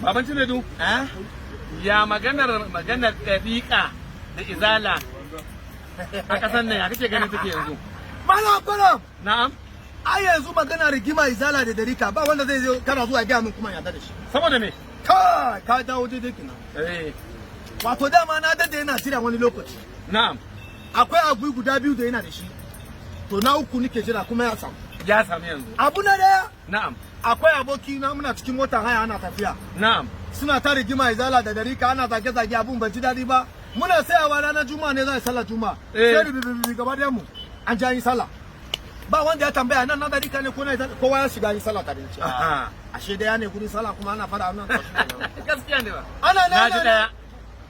Baban Cinedu, Eh? ya maganar ɗariƙa da izala a ƙasar nan, ya kake ganin take yanzu? Malam Kwaram, Na'am. ai yanzu magana rigima izala da darika, ba wanda zai zo kana zuwa gaya min kuma yarda da shi. Saboda me? Kai, ka dawo daidai kenan. Wato dama na dade yana jira wani lokaci. Akwai abu guda biyu da yana da shi. To, na uku nike jira kuma ya samu. Ya samu yanzu. Abu na daya, akwai aboki na, muna cikin motar haya ana tafiya. Suna ta rigima izala da darika, ana zage-zage, abun ban ji daɗi ba. Muna sayawa ranar Juma'a ne, za a yi sallar Juma'a. Sai rubi gaba ɗayan mu an ji an yi sallah. Ba wanda ya tambaya nan na darika ne ko na izala, kowa ya shiga yi sallah tare da shi. Ashe daya ne gurin sallah kuma ana fara nan. Gaskiya ne ba. Ana Na nan ji daya.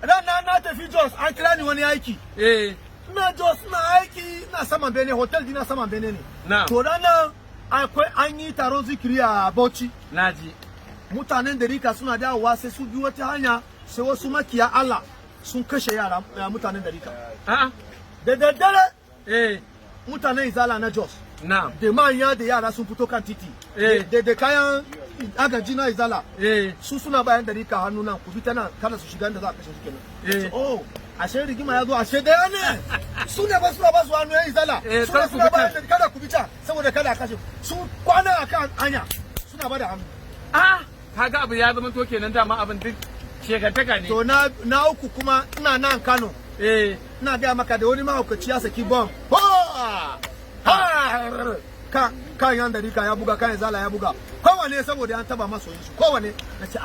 Ran na na tafi Jos, an kira ni wani aiki. Ina Jos ina aiki, ina saman bene, hotel dina saman bene ne. To, ranar akwai an yi taron zikiri a Bauchi. Na ji. Mutanen darika suna dawowa, sai su bi wata hanya, sai wasu makiya Allah sun kashe yara, mutanen darika. Da daddare, mutanen izala na Jos da manya da yara sun fito kan titi da kayan agaji na izala. Su suna bayan darika hannu nan, ku bi ta nan, kada su shiga inda za a kashe su kenan. Oh, ashe rigima ya zo, ashe daya ne, su ne ba suna ba su hannu yan izala. Suna kar ku suna bi bayan can. da kada ku bi can saboda kada a kashe su, kwana akan hanya suna ba da hannu. Ah, kaga abu ya zama to kenan, dama abin duk shekantaka ne. To, na uku kuma, ina nan Kano. Ina gaya maka da wani mahaukaci ya saki bom. Ha! Ha! Kan yan darika ya buga, kan izala ya buga. Kowane saboda an taba masoyin su. Kowane. Na ce,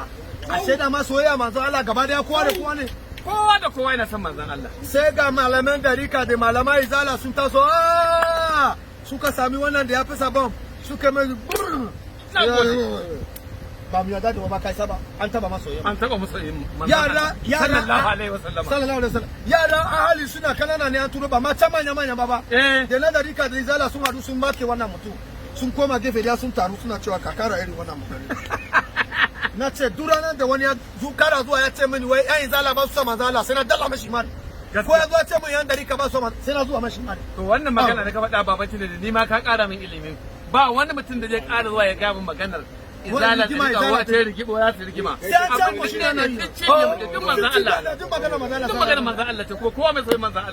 ashe da masoyayya manzo Allah gaba daya kowa da kowa ne. Kowa da kowa yana son manzon Allah. Sai ga malaman darika da malaman izala sun taso. Ah! Suka sami wannan da ya fasa bom. Suka mai brrr. Na gode. Ba mu yarda da ba, kai saba an taba masoyin. An taba musu manzon Yara Allah. yara Sallallahu alaihi wasallam. Sallallahu alaihi wasallam. Yara ahali suna kanana ne an turo, ba ma can manya manya ba. Da na darika da izala sun hadu sun make wannan mutum, sun koma gefe da sun taru suna cewa kakara irin wannan mutum. Na ce duk ranar da wani ya kara zuwa ya ce mini wai yan izala ba su sa manzala, sai na dalla mashi mari. Ko ya zo ya ce min yan darika ba su sa, sai na zuwa mashi mari. To, wannan magana da ka faɗa, baban da ni ma ka ƙara min ilimin. Ba wani mutum da zai ƙara zuwa ya ga min maganar izala da rigima, rigima izala wata rigima wata rigima. Sai an Abin can duk shi ne na yi. duk ce ne, duk manzon Allah. Duk magana manzon Allah. Duk magana manzon Allah ce, ko kowa mai soyayya manzon Allah.